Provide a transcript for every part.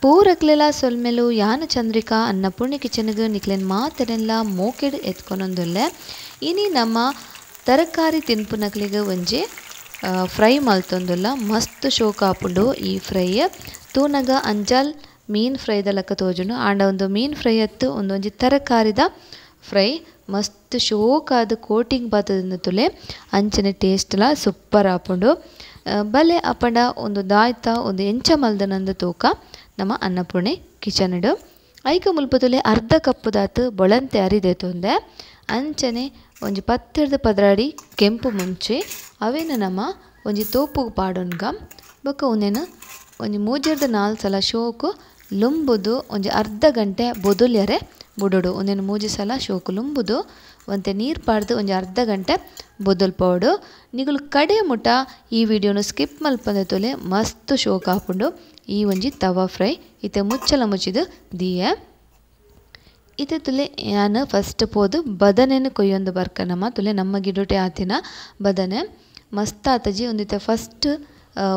ಪೂರಕ್ಲೆಲ ಸೊಲ್ಮೆಲು ಯಾನ ಚಂದ್ರಿಕಾ ಅನ್ನಪೂರ್ಣೆ ಕಿಚನ್ಗ್ ನಿಕ್ಲೆನ್ ಮಾತೆರೆನ್ಲ ಮೋಕೆಡ್ ಎತ್ಕೊನೊಂದುಲ್ಲೆ. ಇನಿ ನಮ್ಮ ತರಕಾರಿ ತಿನ್ಪುನಕ್ಲೆಗ್ ಒಂಜಿ ಫ್ರೈ ಮಲ್ತೊಂದುಲ್ಲ. ಮಸ್ತ್ ಶೋಕ ಆಪುಂಡು ಈ ಫ್ರೈ. ತೂನಗ ಅಂಜಾಲ್ ಮೀನ್ ಫ್ರೈದ ಲೆಕ್ಕ ತೋಜುಂಡು, ಆಂಡ ಒಂದು ಮೀನ್ ಫ್ರೈ ಅತ್ತು, ಒಂದೊಂಜಿ ತರಕಾರಿದ ಫ್ರೈ. ಮಸ್ತ್ ಶೋಕಾದ ಕೋಟಿಂಗ್ ಬಾತದಿಂದ ತುಲೆ ಅಂಚನೆ ಟೇಸ್ಟ್ಲ ಸೂಪರ್ ಆಪುಂಡು. ಬಲೆ ಅಪಂಡ ಒಂದು ದಾಯ್ತ ಒಂದು ಎಂಚ ಮಲ್ದನಂದ ತೂಕ ನಮ್ಮ ಅನ್ನಪೂರ್ಣೆ ಕಿಚನ್ಡು. ಐಕ ಮುಲ್ಪ ತುಲೆ ಅರ್ಧ ಕಪ್ಪು ದಾತು ಬೊಳಂತೆ ಅರಿದೆ ತೊಂದೆ ಅಂಚನೆ ಒಂಜಿ 10 ಪದರಾಡಿ ಕೆಂಪು ಮುಂಚೆ ಅವೇನ ನಮ್ಮ ಒಂಜಿ ತೋಪುಗು ಪಾಡೊನ್ಗ. ಬೊಕ್ಕ ಒಂದೇನು ಒಂಜಿ 3 4 ಸಲ ಶೋಕು ಲುಂಬುದು ಒಂಜಿ ಅರ್ಧ ಗಂಟೆ ಬೊದುಲ್ಯರೆ ಬುಡೋಡು. ಒಂದೇನು 3 ಸಲ ಶೋಕು ಲುಂಬುದು ಒಂತೆ ನೀರು ಪಾಡ್ದು ಒಂಜಿ ಅರ್ಧ ಗಂಟೆ ಬೊದಲ್ಪೋಡು. ನಿಗುಲು ಕಡೆ ಮುಟ ಈ ವಿಡಿಯೋನು ಸ್ಕಿಪ್ ಮಲ್ಪಂದೆ ತೊಲೆ ಮಸ್ತ್ ಶೋಕ್ ಆಪುಂಡು ಈ ಒಂಜಿ ತವಾ ಫ್ರೈ. ಇತ್ತೆ ಮುಚ್ಚಲ ಮುಚ್ಚಿದು ದಿಯೆ. ಇತ್ತೆ ತುಲೆ ಯಾನು ಫಸ್ಟ್ ಪೋದು ಬದನೆನು ಕೊಯ್ಯೊಂದು ಬರ್ಕ ನಮ್ಮ ತುಲೆ ನಮ್ಮ ಗಿಡೋಟೆ ಆತಿನ ಬದನೆ ಮಸ್ತ್ ಆತಜಿ. ಒಂದಿತ್ತೆ ಫಸ್ಟ್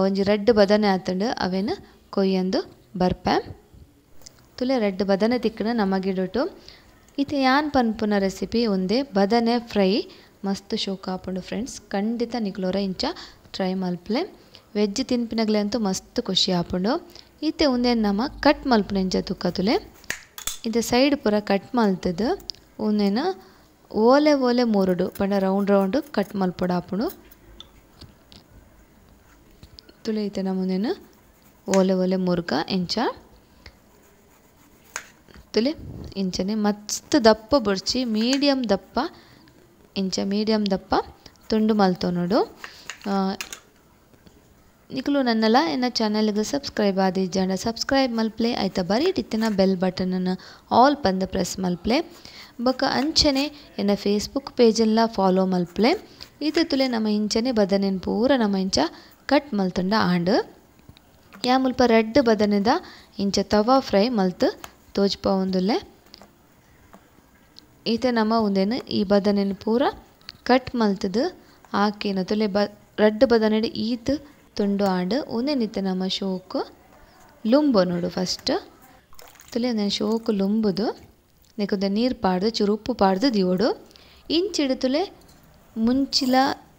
ಒಂಜಿ ರೆಡ್ ಬದನೆ ಆತಂಡು ಅವೇನು ಕೊಯ್ಯೊಂದು ಬರ್ಪೆ. ತುಲೆ ರೆಡ್ ಬದನೆ ತಿಕ್ಕಣ ನಮ್ಮ ಗಿಡೋಟು. ಇತ್ತೆ ಯಾನ್ ಪನ್ಪುನ ರೆಸಿಪಿ ಒಂದೇ ಬದನೆ ಫ್ರೈ. ಮಸ್ತ್ ಶೋಕ ಆಪುಂಡು ಫ್ರೆಂಡ್ಸ್, ಖಂಡಿತ ನಿಕ್ಲೋರ ಇಂಚ ಟ್ರೈ ಮಲ್ಪಲೆ. ವೆಜ್ ತಿನ್ಪಿನಗ್ಲೆ ಅಂತೂ ಮಸ್ತ್ ಖುಷಿ ಆಪುಂಡು. ಇತ್ತೆ ಒಂದೇ ನಮ್ಮ ಕಟ್ ಮಲ್ಪುನ ಇಂಚ ತುಕ್ಕ ತುಲೆ. ಇತ್ತೆ ಸೈಡ್ ಪೂರ ಕಟ್ ಮಲ್ತದು ಒಂದೇನ ಓಲೆ ಓಲೆ ಮೂರುಡು ಪಂಡ round round cut ಮಲ್ಪೊಡು ಆಪುಂಡು. ತುಲೆ ಇತ್ತೆ ನಮ್ಮ ಓಲೆ ಓಲೆ ಮುರುಗ ಇಂಚ ತುಲೆ ಇಂಚನೆ ಮಸ್ತ್ ದಪ್ಪ ಬೊಡ್ಚಿ ಮೀಡಿಯಂ ದಪ್ಪ ಇಂಚ ಮೀಡಿಯಂ ದಪ್ಪ ತುಂಡು ಮಲ್ತೊನೊಡು. ನಿಕುಲು ನನ್ನಲ ಎನ್ನ ಚಾನಲ್ಗೆ ಸಬ್ಸ್ಕ್ರೈಬ್ ಆದಿಜ್ಜಾಂಡ ಸಬ್ಸ್ಕ್ರೈಬ್ ಮಲ್ಪ್ಲೆ, ಆಯ್ತಾ ಬರೀ ಟಿತ್ತಿನ ಬೆಲ್ ಬಟನನ್ನು ಆಲ್ ಪಂದ ಪ್ರೆಸ್ ಮಲ್ಪ್ಲೆ. ಬೊಕ್ಕ ಅಂಚನೆ ಎನ್ನ ಫೇಸ್ಬುಕ್ ಪೇಜೆಲ್ಲ ಫಾಲೋ ಮಲ್ಪ್ಲೆ. ಇತ್ತೆ ತುಲೆ ನಮ್ಮ ಇಂಚನೆ ಬದನೆನ್ ಪೂರ ನಮ್ಮ ಇಂಚ ಕಟ್ ಮಲ್ತಂಡ ಆಂಡ್. ಯಾ ಮುಲ್ಪ ರೆಡ್ ಬದನೆದ ಇಂಚ ತವಾ ಫ್ರೈ ಮಲ್ತು ತೋಜ್ಪಾವೊಂದುಲ್ಲೆ. ಈತೆ ನಮ್ಮ ಉಂದೇನು ಈ ಬದನೆನ್ ಪೂರ ಕಟ್ ಮಲ್ತದು ಆಕಿನ ತುಲೆ ರೆಡ್ ಬದನೆಡ್ ಈತ್ ತುಂಡು ಆಂಡ್. ಉಂದೇನಿತ್ತೆ ನಮ್ಮ ಶೋಕು ಲುಂಬು ನೋಡು ಫಸ್ಟ್. ತುಲೆ ಒಂದೇನು ಶೋಕು ಲುಂಬುದು ನೆಕ್ಕೊಂದೆ ನೀರು ಪಾಡ್ದು ಚೂರು ಉಪ್ಪು ಪಾಡ್ದು ದಿವೋಡು. ಇಂಚಿಡು ತುಲೆ ಮುಂಚಿಲ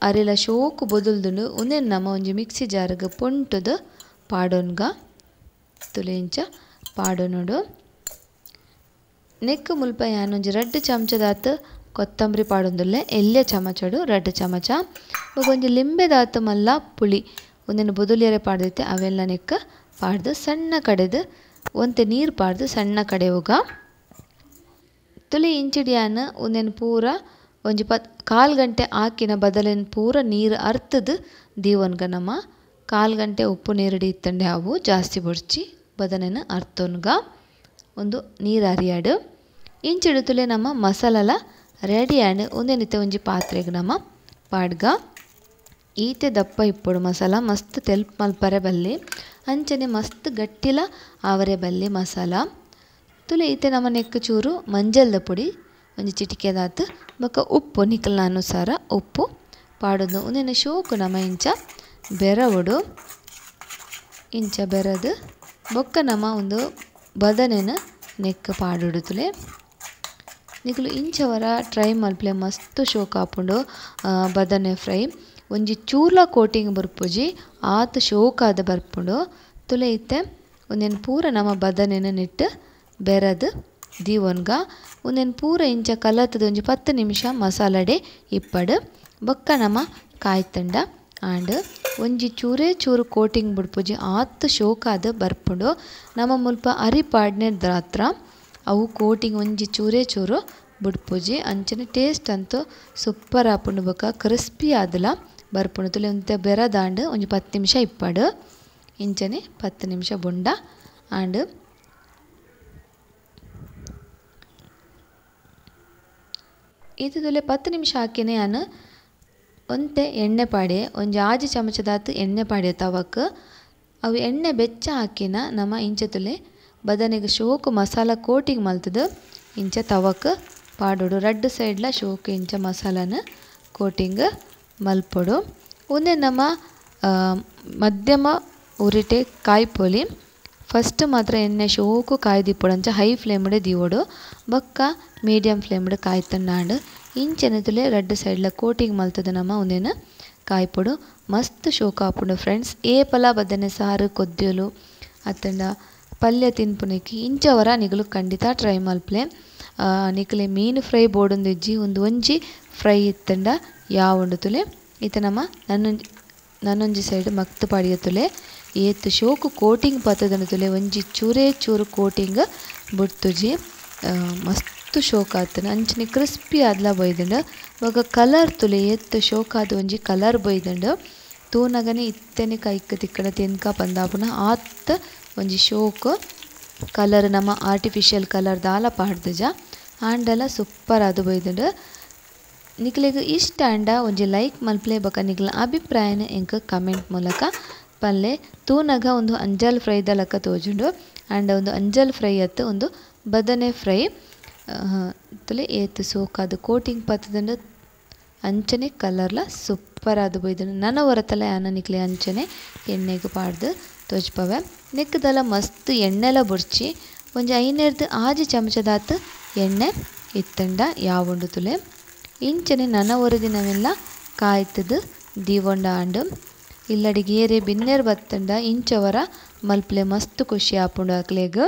ಅರಿಲ ಶೋಕು ಬೊದಲ್ದುಂಡು. ಉಂದೇನು ನಮ್ಮ ಒಂಜಿ ಮಿಕ್ಸಿ ಜಾರ್ಗ್ ಪೊಂಟುದು ಪಾಡೊನ್ಗ. ತುಲೆ ಇಂಚ ಪಾಡೊನೋಡು. ನೆಕ್ ಮುಲ್ಪ ಯಾನೊಂಜಿ 2 ಚಮಚದಾತ್ ಕೊತ್ತಂಬರಿ ಪಾಡೊಂದುಲ್ಲೆ, ಎಲ್ಯ ಚಮಚಡು 2 ಚಮಚ. ಬೊಕ ಒಂಜಿ ಲಿಂಬೆದಾತ್ ಮಲ್ಲ ಪುಳಿ ಒಂದೇನು ಬೊದುಲಿಯರೆ ಪಾಡ್ದೈತೆ ಅವೆಲ್ಲ ನೆಕ್ ಪಾಡ್ದು ಸಣ್ಣ ಕಡೆದು ಒಂತೆ ನೀರು ಪಾಡ್ದು ಸಣ್ಣ ಕಡೆಯುಗ. ತುಲಿ ಇಂಚಿಡಿಯಾನ ಒಂದೇನು ಪೂರ ಒಂಜಿ 1/4 ಗಂಟೆ ಆಕಿನ ಬದಲೇನು ಪೂರ ನೀರು ಅರ್ತದು ದೀವನ್ಗ. ನಮ್ಮ 1/4 ಗಂಟೆ ಉಪ್ಪು ನೀರುಡಿ ಇತ್ತಂಡೆ ಅವು ಜಾಸ್ತಿ ಬೊಡ್ಚಿ ಬದನೆನ ಅರ್ತೊನ್ಗ ಒಂದು ನೀರು ಅರಿಯಾಡು. ಇಂಚಿಡು ತುಲೆ ನಮ್ಮ ಮಸಾಲಲ ರೆಡಿ ಆಂಡ್. ಒಂದೇನಿತ್ತೆ ಒಂಜಿ ಪಾತ್ರೆಗೆ ನಮ್ಮ ಪಾಡ್ಗ. ಈತೆ ದಪ್ಪ ಇಪ್ಪೊಡು ಮಸಾಲ ಮಸ್ತ್ ತೆಲ್ಪ್ ಮಲ್ಪರೆ ಬಲ್ಲಿ, ಅಂಚನೆ ಮಸ್ತ್ ಗಟ್ಟಿಲ ಆವರೆ ಬಲ್ಲಿ ಮಸಾಲ. ತುಲೆ ಈತೆ ನಮ್ಮ ನೆಕ್ಕು ಚೂರು ಮಂಜಲ್ದ ಪುಡಿ ಒಂಜಿ ಚಿಟಿಕೆದಾತು ಬೊಕ್ಕ ಉಪ್ಪು ನಿಕಲ್ನ ಅನುಸಾರ ಉಪ್ಪು ಪಾಡೊಂದು. ಒಂದೇನು ಶೋಕು ನಮ್ಮ ಇಂಚ ಬೆರವಡು ಇಂಚ ಬೆರದು ಬೊಕ್ಕ ನಮ್ಮ ಒಂದು ಬದನೆನ ನೆಕ್ ಪಾಡೊಡು. ತುಲೆ ನಿಕುಲು ಇಂಚವರ ಟ್ರೈ ಮಲ್ಪಲೆ ಮಸ್ತ್ ಶೋಕ ಆಪುಂಡು ಬದನೆ ಫ್ರೈ. ಒಂಜಿ ಚೂರ್ಲ ಕೋಟಿಂಗ್ ಬರ್ಪುಜಿ ಆತ್ ಶೋಕಾದ ಬರ್ಪುಂಡು. ತುಲೆ ಇತ್ತೆ ಒಂದೇನು ಪೂರ ನಮ್ಮ ಬದನೆನ ನೆಟ್ಟು ಬೆರದು ದೀವೊನ್ಗ. ಒಂದೇನು ಪೂರ ಇಂಚ ಕಲತದ ಒಂಜಿ 10 ನಿಮಿಷ ಮಸಾಲಡೆ ಇಪ್ಪಡು. ಬೊಕ್ಕ ನಮ್ಮ ಕಾಯ್ತಂಡ ಆಂಡ್ ಒಂಜಿ ಚೂರೇ ಚೂರು ಕೋಟಿಂಗ್ ಬಿಡ್ಪುಜಿ ಆತ್ ಶೋಕಾದ ಬರ್ಪುಂಡು. ನಮ್ಮ ಮುಲ್ಪ ಅರಿ ಪಾಡ್ನೆ ದ್ರಾತ್ರ ಅವು ಕೋಟಿಂಗ್ ಒಂಜಿ ಚೂರೇ ಚೂರು ಬುಡ್ಪುಜಿ ಅಂಚನೆ ಟೇಸ್ಟ್ ಅಂತೂ ಸೂಪರ್ ಆಪುಂಡು. ಬೊಕ್ಕ ಕ್ರಿಸ್ಪಿ ಆದಲ ಬರ್ಪುಂಡು. ತುಲೆ ಒಂತೆ ಬೆರದಾಂಡ್ ಒಂಜಿ 10 ನಿಮಿಷ ಇಪ್ಪಡು ಇಂಚನೆ 10 ನಿಮಿಷ ಬೊಂಡ ಆಂಡ್. ಈತ ತುಲೆ 10 ನಿಮಿಷ ಹಾಕಿನೇ ಯಾನು ಒಂತೆ ಎಣ್ಣೆ ಪಾಡೆ ಒಂಜಿ 6 ಚಮಚದಾತು ಎಣ್ಣೆ ಪಾಡೆ ತವಕ್. ಅವು ಎಣ್ಣೆ ಬೆಚ್ಚ ಹಾಕಿನ ನಮ್ಮ ಇಂಚ ತುಲೆ ಬದನೆಗೆ ಶೋಕು ಮಸಾಲ ಕೋಟಿಂಗ್ ಮಲ್ತದು ಇಂಚ ತವಕ್ ಪಾಡೋಡು. 2 ಸೈಡ್ಲ ಶೋಕು ಇಂಚ ಮಸಾಲನ ಕೋಟಿಂಗ್ ಮಲ್ಪೊಡು. ಒಂದೇ ನಮ್ಮ ಮಧ್ಯಮ ಉರಿಟೆ ಕಾಯ್ಪೊಲಿ. ಫಸ್ಟ್ ಮಾತ್ರ ಎಣ್ಣೆ ಶೋಕು ಕಾಯ್ದಿಪ್ಪೊಡು ಅಂಚ ಹೈ ಫ್ಲೇಮ್ಡೆ ದೀವೊಡು ಬೊಕ್ಕ ಮೀಡಿಯಂ ಫ್ಲೇಮ್ಡ್ ಕಾಯ್ತಂಡಾಂಡ್ ಇಂಚನೆ ತುಲೆ ರಡ್ಡ್ ಸೈಡ್ಲ ಕೋಟಿಂಗ್ ಮಲ್ತದ ನಮ ಉಂದೆನ್ ಕಾಯ್ಪೊಡು ಮಸ್ತ್ ಶೋಕು ಆಪುಂಡು ಫ್ರೆಂಡ್ಸ್. ಏಪಲ ಬದನೆ ಸಾರು ಕೊದ್ದಿಯಲು ಅತ್ತಂಡ ಪಲ್ಯ ತಿನ್ಪುನೆಕ್ ಇಂಚವರ ನಿಗಲು ಖಂಡಿತ ಟ್ರೈ ಮಲ್ಪಲೆ. ನಿಕಲೆ ಮೀನು ಫ್ರೈ ಬೋಡೊಂದಿಜ್ಜಿ ಉಂದು ಒಂಜಿ ಫ್ರೈ ಇತ್ತಂಡ ಯಾವುಂಡು ತುಲೆ. ಇತ್ತೆ ನಮ ನನ್ನೊಂಜಿ ಸೈಡ್ ಮಕ್ತ್ ಪಾಡಿಯ ತುಲೆ ಏತ್ ಶೋಕು ಕೋಟಿಂಗ್ ಪತ್ತದನ ತುಲೆ ಒಂಜಿ ಚೂರೇ ಚೂರು ಕೋಟಿಂಗ್ ಬುಡ್ತುಜಿ ಮಸ್ತ್ ಶೋಕ್ ಆತನ ಅಂಚನೆ ಕ್ರಿಸ್ಪಿ ಆದ್ಲ ಬೈದಂಡು. ಬೊಕ ಕಲರ್ ತುಲೆ ಏತ್ ಶೋಕ್ ಆದ್ ಒಂಜಿ ಕಲರ್ ಬೈದಂಡು. ತೂನಗನೆ ಇತ್ತನೆ ಕೈಕ್ ತಿಕ್ಕಡ ತಿನ್ಕ ಪಂದಾಪುನ ಆತ್ ಒಂಜಿ ಶೋಕ್ ಕಲರ್ ನಮ ಆರ್ಟಿಫಿಷಿಯಲ್ ಕಲರ್ ದಾಲ ಪಾಡ್ದುಜ ಆಂಡಲ ಸೂಪರ್ ಆದ್ ಬೈದಂಡು. ನಿಕ್ಲೆಗ್ ಇಷ್ಟ ಆಂಡ ಒಂಜಿ ಲೈಕ್ ಮಲ್ಪಲೆ ಬೊಕ ನಿಕ್ಲ ಅಭಿಪ್ರಾಯನ ಎಂಕ್ ಕಮೆಂಟ್ ಮೂಲಕ ಪಲ್ಲೆ. ತೂನಗ ಒಂದು ಅಂಜಲ್ ಫ್ರೈ ದ ಲಕ್ಕ ತೋಜುಂಡು ಆಂಡ ಒಂದು ಅಂಜಲ್ ಫ್ರೈ ಅತ್ತು ಒಂದು ಬದನೆ ಫ್ರೈ ತುಲೆ ಏತ್ ಸೋಕಾದ್ ಕೋಟಿಂಗ್ ಪತ್ತದಂಡು ಅಂಚನೆ ಕಲರ್ಲ ಸೂಪರ್ ಆದ್ ಬೈದಂಡು. ನನ ಹೊರತಲ ಯಾನ ನಿಕ್ಲೆ ಅಂಚನೆ ಎಣ್ಣೆಗ್ ಪಾಡ್ದು ತೋಜ್ಪವೆ. ನೆಕ್ದಲ ಮಸ್ತ್ ಎಣ್ಣೆಲ ಬೊಡ್ಚಿ ಒಂಜಿ 5 6 ಚಮಚದಾತ್ ಎಣ್ಣೆ ಇತ್ತಂಡ ಯಾವುಂಡು ತುಲೆ. ಇಂಚನೆ ನನ ಒರದಿನವೆಲ್ಲ ಕಾಯ್ತದು ದೀವೊಂಡ ಆಂಡ್. ಇಲ್ಲಡಿಗೆ ಏರೆ ಬಿನ್ನೆರ್ ಬತ್ತಂಡ ಇಂಚವರ ಮಲ್ಪಲೆ ಮಸ್ತ್ ಖುಷಿ ಆಪುಂಡು ಅಕ್ಲೆಗ್.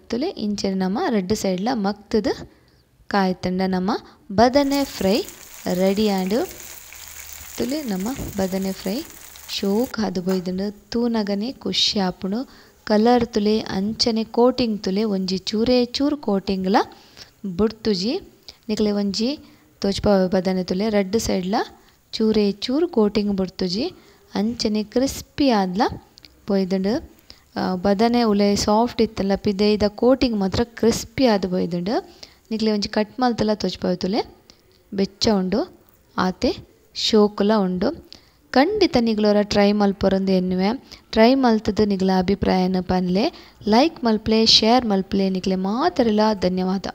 ತುಲೆ ಇಂಚನೆ ನಮ ರಡ್ಡ್ ಸೈಡ್ಲ ಮಕ್ತದು ಕಾಯ್ತಂಡ ನಮ ಬದನೆ ಫ್ರೈ ರೆಡಿ ಆಂಡ್. ತುಲೆ ನಮ ಬದನೆ ಫ್ರೈ ಶೋಕ್ ಆದ್ ಬೈದಂಡು. ತೂನಗನೆ ಖುಷಿ ಆಪುಂಡು. ಕಲರ್ ತುಲೆ ಅಂಚನೆ ಕೋಟಿಂಗ್ ತುಲೆ ಒಂಜಿ ಚೂರೇ ಚೂರು ಕೋಟಿಂಗ್ಲ ಬುಡ್ತುಜಿ. ನಿಕ್ಲೆ ಒಂಜಿ ತೋಜ್ಪಾವೆ ಬದನೆ ತುಲೆ ರಡ್ಡ್ ಸೈಡ್ಲ ಚೂರೇ ಚೂರು ಕೋಟಿಂಗ್ ಬುಡ್ತುಜಿ ಅಂಚನೆ ಕ್ರಿಸ್ಪಿ ಆದ್ಲ ಬೈದಂಡು. ಬದನೆ ಉಲೆ ಸಾಫ್ಟ್ ಇತ್ತಲ್ಲ ಪಿದೈದ ಕೋಟಿಂಗ್ ಮಾತ್ರ ಕ್ರಿಸ್ಪಿ ಆದ್ ಬೈದಂಡು. ನಿಕ್ಲೆ ಒಂಜಿ ಕಟ್ ಮಲ್ತಲ ತೋಜ್ಪಾವೆ ತುಲೆ ಬೆಚ್ಚ ಉಂಡು ಆತೆ ಶೋಕುಲ ಉಂಡು. ಖಂಡಿತ ನಿಗ್ಲೋರ ಟ್ರೈ ಮಲ್ಪೊರಂದು ಎನ್ನುವೆ. ಟ್ರೈ ಮಲ್ತದ ನಿಗ್ಲ ಅಭಿಪ್ರಾಯನ ಪನ್ಲೆ. ಲೈಕ್ ಮಲ್ಪಲೆ ಶೇರ್ ಮಲ್ಪಲೆ. ನಿಕ್ಲೆ ಮಾತೆರೆಲ ಧನ್ಯವಾದ.